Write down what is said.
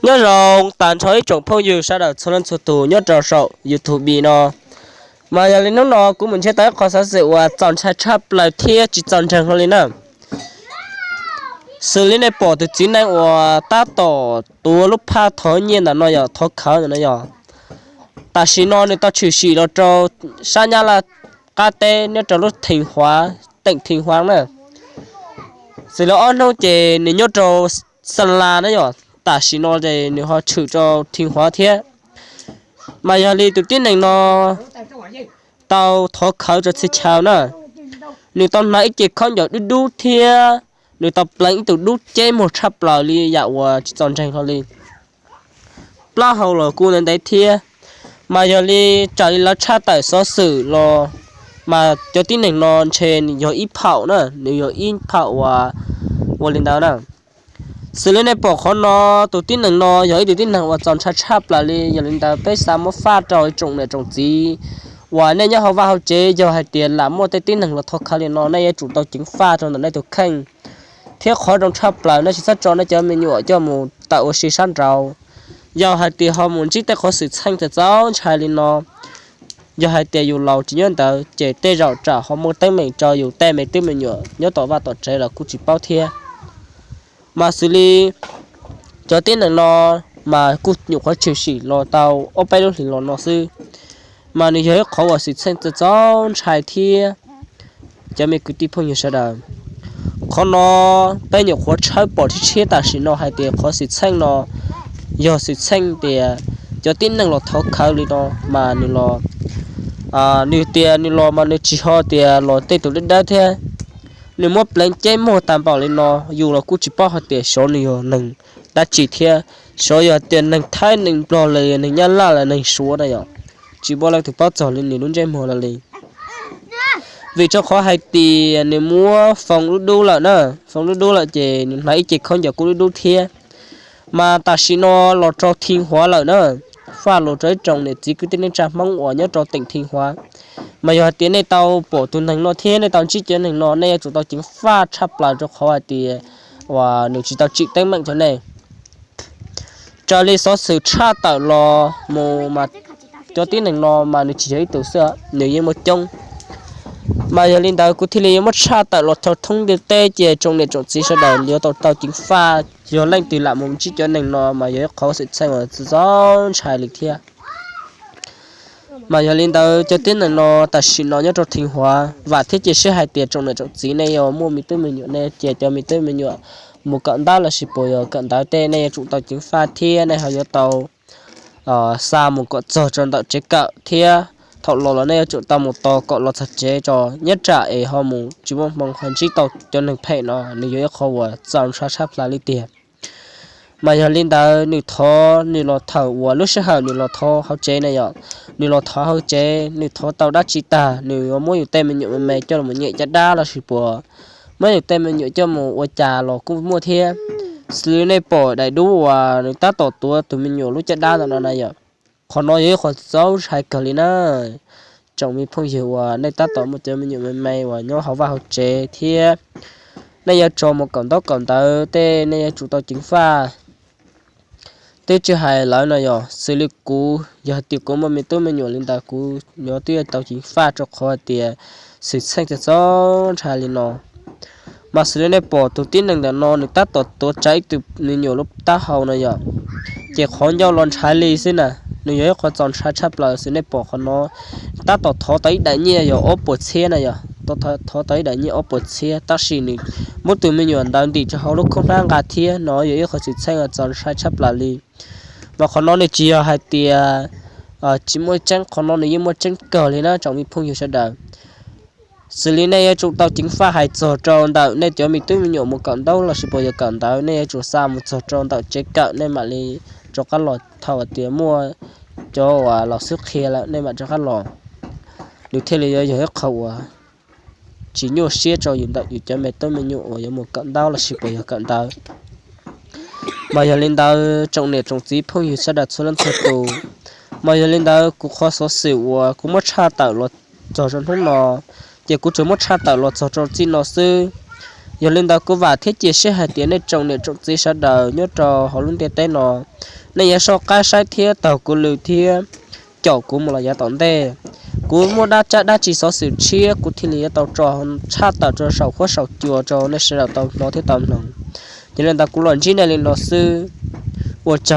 Nyob zoo tas nrho ib tsoom phooj ywg sawv daws txhua leej txhua tus nyob rau saum YouTube no. Mas yog li hnub no kuv mus ntsib tau ib qho xov xwm uas txaus ntshai tshaj plaws thiab tsis txaus ntseeg hlo li na. Xws li nej pom tus txiv neej uas tab tom tuav lub phaj thov nyiaj ntawm no yog thov khawv ntawm no yog, tam sim no nws tau tshwm sim los rau sab Nyab Laj qab teb nyob rau lub Theej Huav, teem Theej Huav na. Xws li ob hnub ces nws nyob rau Xa La na yog, tam sim no ces nws ho tshwm rau Theej Huav thiab. Mas yog li tus tib neeg no tau thov khawv rau txhia chaw na, nws tau hnav ib ce khaub ncaws dub dub thiab nws tau pleev ib tug dub ceb muag tshaj plaws li yam uas tsis txaus ntseeg hlo li. Plaub hau los kuj ntev ntev thiab. Mas yog li raws li lawv tshaj tawm xov xwm los, mas cov tib neeg no ntshe nws yog ib phaum na, nws yog ib phaum uas ua li ntawd na. Xws li nej pom qhov no, tus tib neeg no yog ib tug tib neeg uas txaus ntshai tshaj plaws li. Yog li ntawd peb xav muab faj rau tsoom niam tsoom txiv uas nej nyob hauv vaj hauv tsev, yog hais tias lam muaj tej tib neeg los thov khawv li no, nej yuav tsum tau ceev faj rau ntawm nej tus kheej. Thiab qhov zoo tshaj plaws nej tsis txhob tso nej cov me nyuam coj mus tawm ua si sab nraud. Yog hais tias ho mus ntsib tej qhov xwm txheej txaus ntshai li no, yog hais tias yus laus tsis nyob ntawd ces tej zaum tsam ho muaj teeb meem rau yus tej me tub me nyuam nyob tom vaj tom tsev los kuj tsis paub thiab. Mas xws li cov tib neeg no mas kuj nyuam qhuav tshwm sim los tau ob peb lub hlis los no xwb, mas nws yog ib qhov uas xwm txheej txaus ntshai thiab. Cov me kwv tij phooj ywg sawv daws, qhov no peb nyuam qhuav tshawb pom tshiab tshiab tam sim no hais tias qhov xwm txheej no yog xwm txheej tias cov tib neeg los thov khawv li no, mas nws los, nws tias nws los mas nws tsis ho tias los tej tus dawb dawb thiab. Nws muab pleev ceb muag tag npaum li no, yus los kuj tsis paub hais tias xyov nws yog neeg dab tsi thiab, xyov yog tias neeg Thaib, neeg Nplog los neeg Nyab Laj los neeg Suav na yom. Tsis muaj leej twg paub txog li nws lub ntsej muag los li. Vim rau qhov hais tias nws muab foo dub dub lawm na, foo dub dub lawm ces nws hnav ib ce khaub ncaws kuj dub dub thiab. Mas tam sim no los rau Theej Huav lawm na, faj lus rau ib tsoom niam txiv kwv tij neej tsa Hmoob uas nyob rau teem Theej Huav. Mas yog hais tias nej tau pom tus neeg no thiab nej tau ntsib cov neeg no, nej yuav tsum tau ceev faj tshaj plaws rau qhov hais tias uas nws tsis tau tsim teeb meem rau nej. Raws li xov xwm tshaj tawm los mus mas cov tib neeg no mas nws tsis yog ib tus xwb, nws yeej muaj coob. Mas yog li ntawd kuv thiaj li yuav muab tshaj tawm los rau thoob ntiaj teb ces tsoom niam tsoom txiv sawv daws yuav tau tau ceev faj, yog leej twg lam mus ntsib cov neeg no mas yog ib qhov xwm txheej uas txaus ntshai li thiab. Mas yog li ntawd cov tib neeg no tam sim no nyob rau Theej Huav, vam thiab cia siab hais tias tsoom niam tsoom txiv nej yuav muaj me tub me nyuam, nej cia cov me tub me nyuam mus kawm ntaub lossis puas yog kawm ntawv tej, nej yuav tsum tau ceev faj thiab nej ho yuav tau xa mus kom txog rau ntawm tsev kawm thiab. Thaum los los nej yuav tsum tau mus tos kom los txog tsev tso, nyob tsam es ho mus tsis muaj hmoo ho ntsib tau cov neeg phem no, nws yog ib qho uas txaus ntshai tshaj plaws li tiag. Mas yog li ntawd nws thov, nws los thawm uas lub sij hawm nws los thov hauv tsev na yom, nws los thov hauv tsev, nws thov tau dab tsi tag, nws yuav muab yus tej me nyuam me me coj los nyem caj dab lossis puas muab yus tej me nyuam coj mus ua cas los kuj muaj thiab. Xws li nej pom daim duab uas nws tab tom tuav tus me nyuam lub caj dab ntawm no na yom, qhov no yog ib qho txaus ntshai kawg li na. Tsoom me phooj ywg uas nej tab tom muaj cov me nyuam me me uas nyob hauv vaj hauv tsev thiab nej yuav tso mus kawm ntaub kawm ntawv tej, nej yuav tsum tau ceev faj. Twb tsis hais lawv no yog xws li kuv, yog tias kuv muaj me tub me nyuam li ntawd, kuv yuav twb yuav tau ceev faj rau qhov hais tias xwm txheej txaus ntshai li no. Mas xws li nej pom tus tib neeg ntawm no nws tab tom tuav rawv ib tug me nyuam lub taub hau no yom, ces qhov ncauj los ntshai li xwb na. Nws yog ib qho txaus ntshai tshaj plaws xwb. Nej pom qhov no tab tom thov tau ib daim nyiaj yog ob puas txhiab na yom, thov tau ib daim nyiaj ob puas txhiab, tab sis nws muab tus me nyuam ntawd ntim rau hauv lub khoob hnab nqa thiab no, yog ib qho xwm txheej txaus ntshai tshaj plaws li. Mas qhov no nws tsis yog hais tias tsis muaj tseeb, qhov no nws yeej muaj tseeb kawg li na tsoom me phooj ywg sawv daws. Xws li nej yuav tsum tau ceev faj hais txog rau ntawm nej cov me tub me nyuam mus kawm ntaub lossis puas yog kawm ntawv, nej yuav tsum xa mus txog rau ntawm tsev kawm, nej mam li rov qab los. Thaum tias muaj cov uas los xub qhia lawm nej mam rov qab los, nws thiaj li yuav yog ib qho uas tsis nyuaj siab rau yus ntawm yus cov me tub me nyuam uas yuav mus kawm ntaub lossis puas yog kawm ntawv. Mas yog li ntawd tsoom niam tsoom txiv phooj ywg sawv daws txhua leej txhua tus, mas yog li ntawd kuv qhov xov xwm uas kuv muab tshaj tawm los txog rau hnub no, ces kuv tsuas muab tshaj tawm los txog rau txij no xwb. Yog li ntawd kuv vam thiab cia siab hais tias nej tsoom niam tsoom txiv sawv daws nyob rau hauv lub ntiaj teb no, nej yuav soj qab saib thiab taug kuv lw thiab caum kuv mus los yav tom ntej. Kuv muaj dab tsab dab tsi xov xwm tshiab kuv thiaj li yuav tau tso tshaj tawm rau saum huab saum cua rau nej sawv daws tau hnov thiab tau mloog. Yog li ntawd kuv los ntsib nej li no xwb. Ua tsaug.